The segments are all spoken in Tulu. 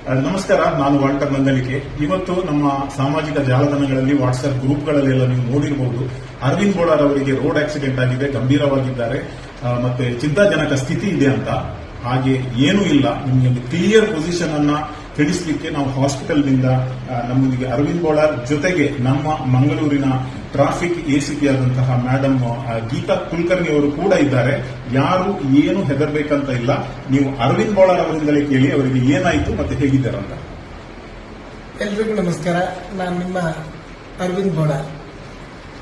ನಮಸ್ಕಾರ, ನಾನು ವಾಲ್ಟರ್ ನಂದಳಿಕೆ. ಇವತ್ತು ನಮ್ಮ ಸಾಮಾಜಿಕ ಜಾಲತಾಣಗಳಲ್ಲಿ, ವಾಟ್ಸ್ಆಪ್ ಗ್ರೂಪ್ಗಳಲ್ಲೆಲ್ಲ ನೀವು ನೋಡಿರಬಹುದು, ಅರವಿಂದ್ ಬೋಳಾರ್ ಅವರಿಗೆ ರೋಡ್ ಆಕ್ಸಿಡೆಂಟ್ ಆಗಿದೆ, ಗಂಭೀರವಾಗಿದ್ದಾರೆ, ಮತ್ತೆ ಚಿಂತಾಜನಕ ಸ್ಥಿತಿ ಇದೆ ಅಂತ. ಹಾಗೆ ಏನೂ ಇಲ್ಲ. ನಿಮಗೆ ಒಂದು ಕ್ಲಿಯರ್ ಪೊಸಿಷನ್ ಅನ್ನ ತಿಳಿಸಲಿಕ್ಕೆ ನಾವು ಹಾಸ್ಪಿಟಲ್ನಿಂದ ನಮ್ಮೊಂದಿಗೆ ಅರವಿಂದ್ ಬೋಳಾರ್ ಜೊತೆಗೆ ನಮ್ಮ ಮಂಗಳೂರಿನ ಟ್ರಾಫಿಕ್ ಎಸಿಪಿ ಆದಂತಹ ಮೇಡಮ್ ಗೀತಾ ಕುಲಕರ್ಣಿ ಅವರು ಕೂಡ ಇದ್ದಾರೆ. ಯಾರು ಏನು ಹೆದರ್ಬೇಕಂತ ಇಲ್ಲ. ನೀವು ಅರವಿಂದ್ ಬೋಳಾರ್ ಅವರಿಂದಲೇ ಕೇಳಿ, ಅವರಿಗೆ ಏನಾಯಿತು ಮತ್ತೆ ಹೇಗಿದ್ದಾರೆ ಅಂತ. ಎಲ್ರಿಗೂ ನಮಸ್ಕಾರ. ನಾನು ನಿಮ್ಮ ಅರವಿಂದ್ ಬೋಳಾರ್.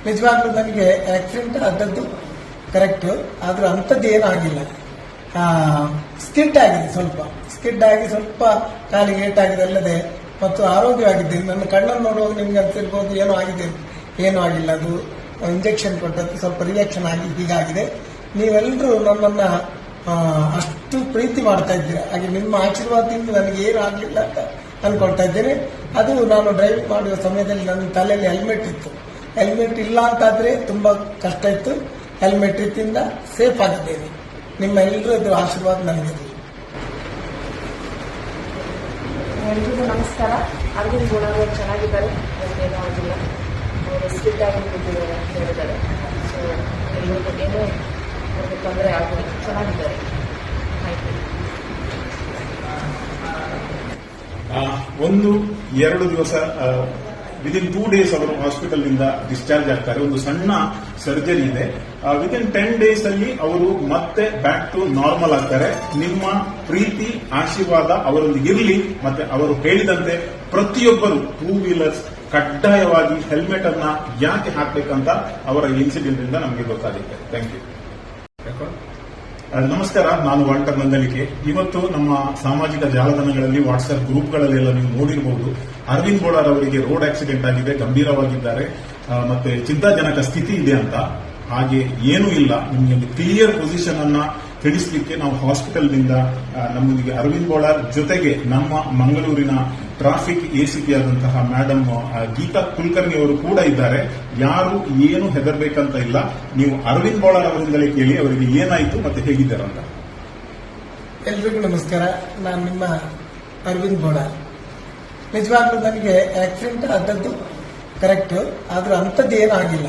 ನಿಜವಾಗ್ಲೂ ನನಗೆ ಆಕ್ಸಿಡೆಂಟ್ ಆದದ್ದು ಕರೆಕ್ಟು, ಆದರೂ ಅಂಥದ್ದು ಏನೂ ಆಗಿಲ್ಲ. ಸ್ಕಿಡ್ ಆಗಿದೆ ಸ್ವಲ್ಪ. ಸ್ಕಿಡ್ ಆಗಿ ಸ್ವಲ್ಪ ಕಾಲಿಗೆ ಏಟಾಗಿದೆ ಅಲ್ಲದೆ ಮತ್ತು ಆರೋಗ್ಯವಾಗಿದ್ದೇನೆ. ನನ್ನ ಕಣ್ಣನ್ನು ನೋಡುವಾಗ ನಿಮ್ಗೆ ಅನ್ಸಿರ್ಬೋದು ಏನೋ ಆಗಿದೆ. ಏನೂ ಆಗಿಲ್ಲ. ಅದು ಇಂಜೆಕ್ಷನ್ ಕೊಟ್ಟದ್ದು ಸ್ವಲ್ಪ ರಿಯಾಕ್ಷನ್ ಆಗಿ ಹೀಗಾಗಿದೆ. ನೀವೆಲ್ಲರೂ ನನ್ನನ್ನು ಅಷ್ಟು ಪ್ರೀತಿ ಮಾಡ್ತಾ ಇದ್ದೀರಾ. ಹಾಗೆ ನಿಮ್ಮ ಆಶೀರ್ವಾದದಿಂದ ನನಗೆ ಏನು ಆಗಲಿಲ್ಲ ಅಂತ ಅನ್ಕೊಳ್ತಾ ಇದ್ದೇನೆ. ಅದು ನಾನು ಡ್ರೈವ್ ಮಾಡುವ ಸಮಯದಲ್ಲಿ ನನ್ನ ತಲೆಯಲ್ಲಿ ಹೆಲ್ಮೆಟ್ ಇತ್ತು. ಹೆಲ್ಮೆಟ್ ಇಲ್ಲ ಅಂತಾದ್ರೆ ತುಂಬಾ ಕಷ್ಟ ಇತ್ತು. ಹೆಲ್ಮೆಟ್ ಇತ್ತಿಂದ ಸೇಫ್ ಆಗಿದ್ದೇನೆ. ನಿಮ್ಮ ಎಲ್ಲರದ್ದು ಆಶೀರ್ವಾದ ನನಗಿರಲಿ. ಎಲ್ರಿಗೂ ನಮಸ್ಕಾರ. ಅರವಿಂದ್ ಬೋಳಾರ್ ಅವರು ಚೆನ್ನಾಗಿದ್ದಾರೆ, ಅವ್ರಿಗೇನೂ ಆಗಿಲ್ಲ. ಅವರು ಸ್ಕಿಡ್ ಆಗಿ ಬಿದ್ದಿದ್ದಾರೆ ಅಂತ ಹೇಳಿದ್ದಾರೆ. ಸೊ ಎಲ್ರಿಗೂ ಏನೂ ಅವ್ರಿಗೆ ತೊಂದರೆ ಆಗಿಲ್ಲ, ಚೆನ್ನಾಗಿದ್ದಾರೆ. Thank you. 1-2 ದಿವಸ, ವಿದಿನ್ 2 ಡೇಸ್ ಅವರು ಹಾಸ್ಪಿಟಲ್ ನಿಂದ ಡಿಸ್ಚಾರ್ಜ್ ಆಗ್ತಾರೆ. ಒಂದು ಸಣ್ಣ ಸರ್ಜರಿ ಇದೆ. ವಿದಿನ್ 10 ಡೇಸ್ ಅಲ್ಲಿ ಅವರು ಮತ್ತೆ back to normal ಆಗ್ತಾರೆ. ನಿಮ್ಮ ಪ್ರೀತಿ, ಆಶೀರ್ವಾದ ಅವರೊಂದಿಗೆ ಇರಲಿ. ಮತ್ತೆ ಅವರು ಹೇಳಿದಂತೆ ಪ್ರತಿಯೊಬ್ಬರು ಟೂ ವೀಲರ್ಸ್ ಕಡ್ಡಾಯವಾಗಿ ಹೆಲ್ಮೆಟ್ ಅನ್ನ ಯಾಕೆ ಹಾಕ್ಬೇಕಂತ ಅವರ ಇನ್ಸಿಡೆಂಟ್ ಇಂದ ನಮಗೆ ಗೊತ್ತಾಗುತ್ತೆ. Thank you. ನಮಸ್ಕಾರ, ನಾನು ವಾಲ್ಟರ್ ನಂದಳಿಕೆ. ಇವತ್ತು ನಮ್ಮ ಸಾಮಾಜಿಕ ಜಾಲತಾಣಗಳಲ್ಲಿ, ವಾಟ್ಸ್ಆಪ್ ಗ್ರೂಪ್ಗಳಲ್ಲೆಲ್ಲ ನೀವು ನೋಡಿರಬಹುದು, ಅರವಿಂದ್ ಬೋಳಾರ್ ಅವರಿಗೆ ರೋಡ್ ಆಕ್ಸಿಡೆಂಟ್ ಆಗಿದೆ, ಗಂಭೀರವಾಗಿದ್ದಾರೆ, ಮತ್ತೆ ಚಿಂತಾಜನಕ ಸ್ಥಿತಿ ಇದೆ ಅಂತ. ಹಾಗೆ ಏನೂ ಇಲ್ಲ. ನಿಮಗೆ ಒಂದು ಕ್ಲಿಯರ್ ಪೊಸಿಷನ್ ಅನ್ನ ತಿಳಿಸಲಿಕ್ಕೆ ನಾವು ಹಾಸ್ಪಿಟಲ್ನಿಂದ ನಮ್ಮೊಂದಿಗೆ ಅರವಿಂದ್ ಬೋಳಾರ್ ಜೊತೆಗೆ ನಮ್ಮ ಮಂಗಳೂರಿನ ಟ್ರಾಫಿಕ್ ಎಸಿಪಿ ಆದಂತಹ ಮೇಡಮ್ ಗೀತಾ ಕುಲಕರ್ಣಿ ಅವರು ಕೂಡ ಇದ್ದಾರೆ. ಯಾರು ಏನು ಹೆದರ್ಬೇಕಂತ ಇಲ್ಲ. ನೀವು ಅರವಿಂದ್ ಬೋಳಾರ್ ಅವರಿಂದಲೇ ಕೇಳಿ, ಅವರಿಗೆ ಏನಾಯಿತು ಮತ್ತೆ ಹೇಗಿದ್ದಾರೆ ಅಂತ. ಎಲ್ರಿಗೂ ನಮಸ್ಕಾರ. ನಾನು ನಿಮ್ಮ ಅರವಿಂದ್ ಬೋಳಾರ್. ನಿಜವಾಗ್ಲೂ ನನಗೆ ಆಕ್ಸಿಡೆಂಟ್ ಆದದ್ದು ಕರೆಕ್ಟು, ಆದರೂ ಅಂಥದ್ದು ಏನೂ ಆಗಿಲ್ಲ.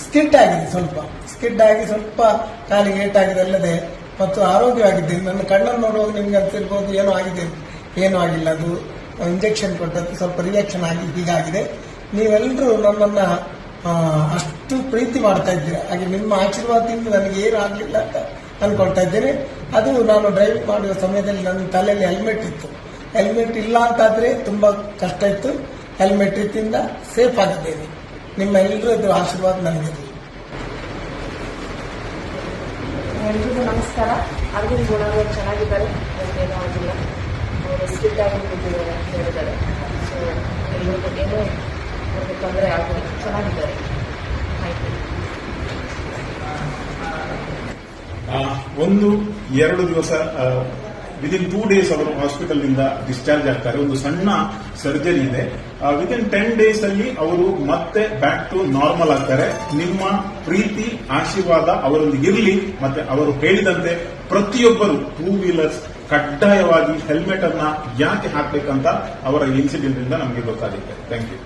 ಸ್ಕಿಡ್ ಆಗಿದೆ ಸ್ವಲ್ಪ. ಸ್ಕಿಡ್ ಆಗಿ ಸ್ವಲ್ಪ ಕಾಲಿಗೆ ಏಟಾಗಿದೆ ಅಲ್ಲದೆ ಮತ್ತು ಆರೋಗ್ಯವಾಗಿದ್ದೇನೆ. ನನ್ನ ಕಣ್ಣನ್ನು ನೋಡುವಾಗ ನಿಮ್ಗೆ ಅನ್ಸಿರ್ಬೋದು ಏನೋ ಆಗಿದೆ. ಏನೂ ಆಗಿಲ್ಲ. ಅದು ಇಂಜೆಕ್ಷನ್ ಕೊಟ್ಟದ್ದು ಸ್ವಲ್ಪ ರಿಯಾಕ್ಷನ್ ಆಗಿ ಹೀಗಾಗಿದೆ. ನೀವೆಲ್ಲರೂ ನನ್ನನ್ನು ಅಷ್ಟು ಪ್ರೀತಿ ಮಾಡ್ತಾ ಇದ್ದೀರಾ. ಹಾಗೆ ನಿಮ್ಮ ಆಶೀರ್ವಾದದಿಂದ ನನಗೆ ಏನು ಆಗಲಿಲ್ಲ ಅಂತ ಅನ್ಕೊಳ್ತಾ ಇದ್ದೇನೆ. ಅದು ನಾನು ಡ್ರೈವ್ ಮಾಡುವ ಸಮಯದಲ್ಲಿ ನನ್ನ ತಲೆಯಲ್ಲಿ ಹೆಲ್ಮೆಟ್ ಇತ್ತು. ಹೆಲ್ಮೆಟ್ ಇಲ್ಲ ಅಂತಾದ್ರೆ ತುಂಬಾ ಕಷ್ಟ ಇತ್ತು. ಹೆಲ್ಮೆಟ್ ಇತ್ತಿಂದ ಸೇಫ್ ಆಗಿದ್ದೇನೆ. ನಿಮ್ಮ ಎಲ್ಲರದ್ದು ಆಶೀರ್ವಾದ ನನಗಿರಲಿ. ಎಲ್ರಿಗೂ ನಮಸ್ಕಾರ. ಅರವಿಂದ್ ಬೋಳಾರ್ ಅವರು ಚೆನ್ನಾಗಿದ್ದಾರೆ, ಅವ್ರಿಗೇನೂ ಆಗಿಲ್ಲ. ಅವರು ಸ್ಕಿಡ್ ಆಗಿ ಬಿದ್ದಿದ್ದಾರೆ ಅಂತ ಹೇಳಿದ್ದಾರೆ. ಸೊ ಎಲ್ರಿಗೂ ಏನೂ ಅವ್ರಿಗೆ ತೊಂದರೆ ಆಗಿಲ್ಲ, ಚೆನ್ನಾಗಿದ್ದಾರೆ. Thank you. 1-2 ದಿವಸ, ವಿದಿನ್ 2 ಡೇಸ್ ಅವರು ಹಾಸ್ಪಿಟಲ್ ನಿಂದ ಡಿಸ್ಚಾರ್ಜ್ ಆಗ್ತಾರೆ. ಒಂದು ಸಣ್ಣ ಸರ್ಜರಿ ಇದೆ. ವಿದಿನ್ 10 ಡೇಸ್ ಅಲ್ಲಿ ಅವರು ಮತ್ತೆ back to normal ಆಗ್ತಾರೆ. ನಿಮ್ಮ ಪ್ರೀತಿ, ಆಶೀರ್ವಾದ ಅವರೊಂದಿಗೆ ಇರಲಿ. ಮತ್ತೆ ಅವರು ಹೇಳಿದಂತೆ ಪ್ರತಿಯೊಬ್ಬರು ಟೂ ವೀಲರ್ಸ್ ಕಡ್ಡಾಯವಾಗಿ ಹೆಲ್ಮೆಟ್ ಅನ್ನ ಯಾಕೆ ಹಾಕ್ಬೇಕಂತ ಅವರ ಇನ್ಸಿಡೆಂಟ್ ಇಂದ ನಮಗೆ ಗೊತ್ತಾಗುತ್ತೆ. Thank you.